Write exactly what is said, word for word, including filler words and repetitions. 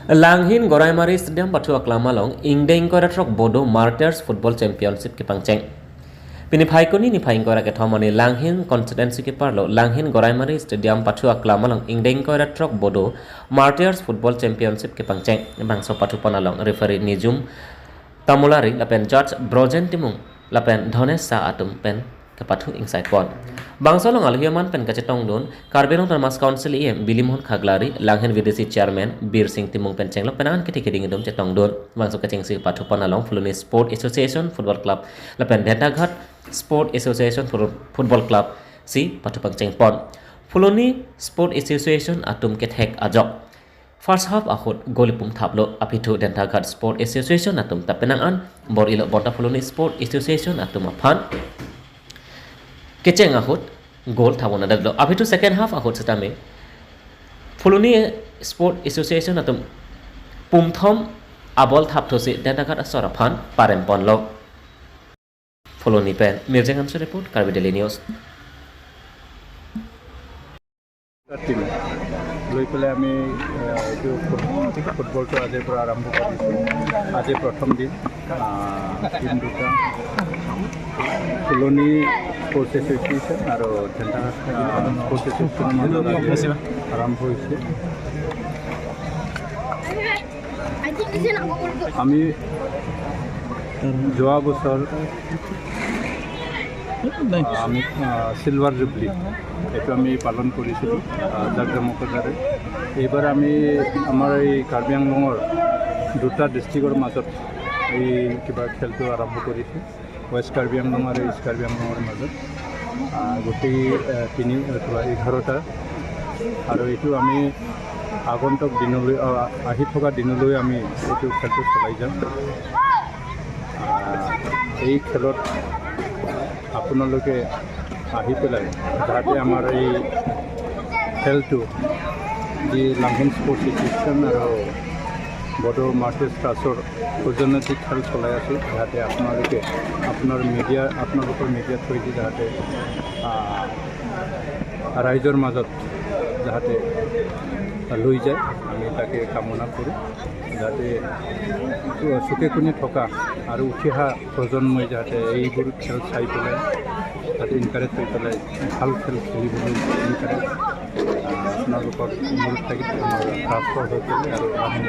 Langhin Goraimari Stadium pathu aklam along ingdeng ingkoi ra throk Bodo Martyrs Football Championship kepangcheng. Pini Phaikuni niphai ingkoi ra kethom arni Langhin constituency keparlo Langhin Goraimari Stadium pathu aklam along ingdeng ingkoi ra throk Bodo Martyrs Football Championship kepangcheng. Bangso pathupon along referee Nijum Tamulari lapen judge Brojen Timung lapen Dhones Shah atum pen kepathu ingsaipon. Bangso along alohi aman pen kachetongdun Karbi Anglong Autonomous Council E M Bilimohon Khaklari, Langhin V D C Chairman Birsing Timung pen chenglok pen an kethek keding atum chetongdun. Bangso kechengsi pathupon along Phuloni Sport Association Football Club lapen Dentaghat Sport Association Football Club si pathu pangchengpon. Phuloni Sport Association atum kethek ajok first half ahut goal pum thaplo, aphi thu Dentaghat Sport Association atum ta penang an bor-ilo, bonta Phuloni Sport Association atum aphan kecheng ahut goal thapon adaklo. Aphi thu second half ahut setame Phuloni Sport Association atum pumthom abol thapthusi Dentaghat asor aphan paremponlo. Phuloni pen Mirjeng Hanse report, Karbi Daily News. Team লৈ পেলাই আমি, আহ, এইটো ফুট-, ফুটবলটো আজিৰ পৰা আৰম্ভ কৰিছোঁ। আজি প্ৰথম দিন। আহ, টিম দুটা, ফুলনি স্পৰ্টছ এছ'চিয়েশ্যন আৰু ধেন্দাঘাট, আহ, স্পৰ্টছ এছ'চিয়েশ্যনৰ মাজত আজি আৰম্ভ হৈছে। আমি যোৱা বছৰ, আহ, আমি, আহ, চিলভাৰ জুবলি এইটো আমি পালন কৰিছিলোঁ, আহ, জাকজমকৰ দৰে। এইবাৰ আমি আমাৰ এই কাৰ্বি আংলঙৰ দুটা ডিষ্ট্ৰিক্টৰ মাজত এই কিবা খেলটো আৰম্ভ কৰিছোঁ। ৱেষ্ট কাৰ্বি আংলং আৰু ইষ্ট কাৰ্বি আংলঙৰ মাজত, আহ, গোটেই, আহ, তিনি, আহ, কিবা এঘাৰটা। আৰু এইটো আমি আগন্তুক দিনলৈ, আহ, আহি থকা দিনলৈ আমি এইটো খেলটো চলাই যাম। আহ, এই খেলত আপোনালোকে আহি পেলাই যাতে আমাৰ এই খেলটো, যি লাংহিন স্পৰ্টছ এছ'চিয়েশ্যন আৰু বড়ো মাৰ্টিয়াৰ্ছ ট্ৰাষ্টৰ সৌজন্যত খেল চলাই আছোঁ, যাতে আপোনালোকে আপোনাৰ মিডিয়া, আপোনালোকৰ মিডিয়া থ্ৰুৱেদি যাতে, আহ, ৰাইজৰ মাজত যাতে লৈ যায়, আমি তাকে কামনা কৰোঁ। যাতে চু-, চুকে কোণে থকা আৰু উঠি অহা প্ৰজন্মই যাতে এইবোৰ খেল চাই পেলাই যাতে এনকাৰেজ হৈ পেলাই ভাল খেল খেলিবলৈ এনকাৰেজ, আহ, আপোনালোকৰ অনুৰোধ থাকিল, আমাৰ ট্ৰাষ্টৰ হৈ পেলাই আৰু আমি